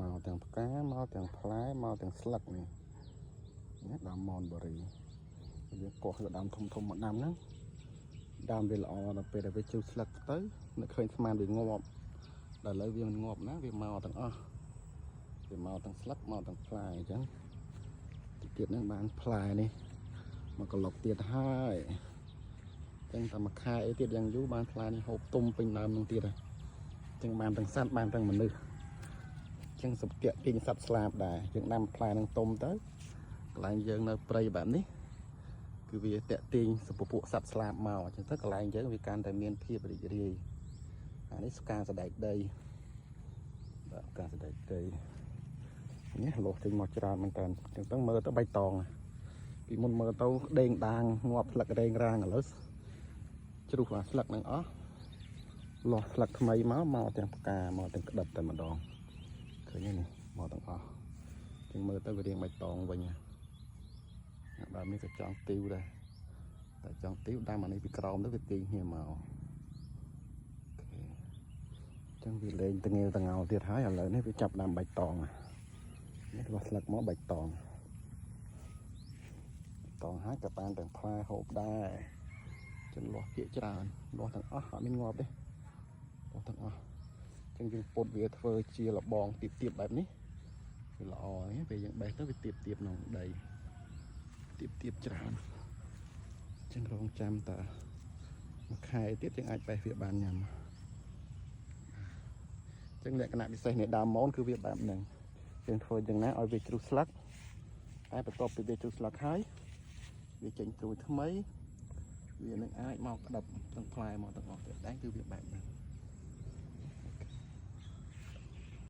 មកទាំងផ្កាមកទាំងផ្លែមកទាំងស្លឹកនេះណាដើមមនបរីយើងកោះយកដើមធំធំមកដាំហ្នឹងដើមវាល្អដល់ពេលដែលវាជ្រុះស្លឹកទៅនឹកឃើញស្មានវាងាប់ដល់ឥឡូវវាមិនងាប់ណាវាមកទាំងអស់វាមកទាំងស្លឹកមកទាំងផ្លែអញ្ចឹងតិចទៀតហ្នឹងបានផ្លែនេះមកក្លុកទៀតហើយអញ្ចឹងតែមួយខែអីទៀតយ៉ាងយូរបានផ្លែនេះហូបទុំពេញដើមនឹងទៀតហើយអញ្ចឹងបានទាំងសត្វបានទាំងមនុស្ស អញ្ចឹងសុខៈទាញសត្វស្លាបដែរយើងដាំផ្លែនឹងទុំទៅកន្លែងយើងនៅព្រៃបែបនេះគឺវាតាក់ទាញសពពួកសត្វស្លាបមកអញ្ចឹងទៅកន្លែងយើងវាកាន់តែមានភាពរីករាយអានេះស្កាសដែកដីបាទផ្កាសដែកដីនេះលោះចេញមកច្រើនមែនតើអញ្ចឹងទៅមើលទៅបៃតងពីមុនមើលទៅដេងដាងងាប់ស្លឹករេងរាងឥឡូវជ្រុះអាស្លឹកនឹងអស់លាស់ស្លឹកថ្មីមកមកទាំងផ្កាមកទាំងក្តិបតែម្ដង ឃើញទេនេះមកទាំងអស់ជាងមើលទៅវារៀងបៃតងវិញណាដើមនេះក៏ចង់ទីវដែរតែចង់ទីវដើមអានេះពីក្រោមទៅវាទាញគ្នាមក OK ចឹងវាលេងតងេលតងោទៀតហើយឥឡូវនេះវាចាប់ដើមបៃតងនេះលាស់ស្លឹកមកបៃតងតងហើយក៏បានទាំងផ្លែហូបដែរចឹងលាស់ភាកច្រើនលាស់ទាំងអស់អត់មានងាប់ទេលាស់ទាំងអស់ ចឹងយើងពុតវាធ្វើជាលបងទៀបទៀបបែបនេះវាល្អហ្នឹងពេលយើងបេះទៅវាទៀបទៀបក្នុងដីទៀបទៀបច្រើនចឹងរងចាំតាមួយខែទៀតយើងអាចបេះវាបានញ៉ាំចឹងលក្ខណៈពិសេសនៃដើមមនគឺវាបែបហ្នឹងយើងធ្វើយ៉ាងណាឲ្យវាជ្រុះស្លឹកតែបន្ទាប់ពីវាជ្រុះស្លឹកហើយវាចេញត្រួយថ្មីវានឹងអាចមកក្តាប់ទាំងផ្លែមកទាំងអស់ទៀតដែរគឺវាបែបហ្នឹង។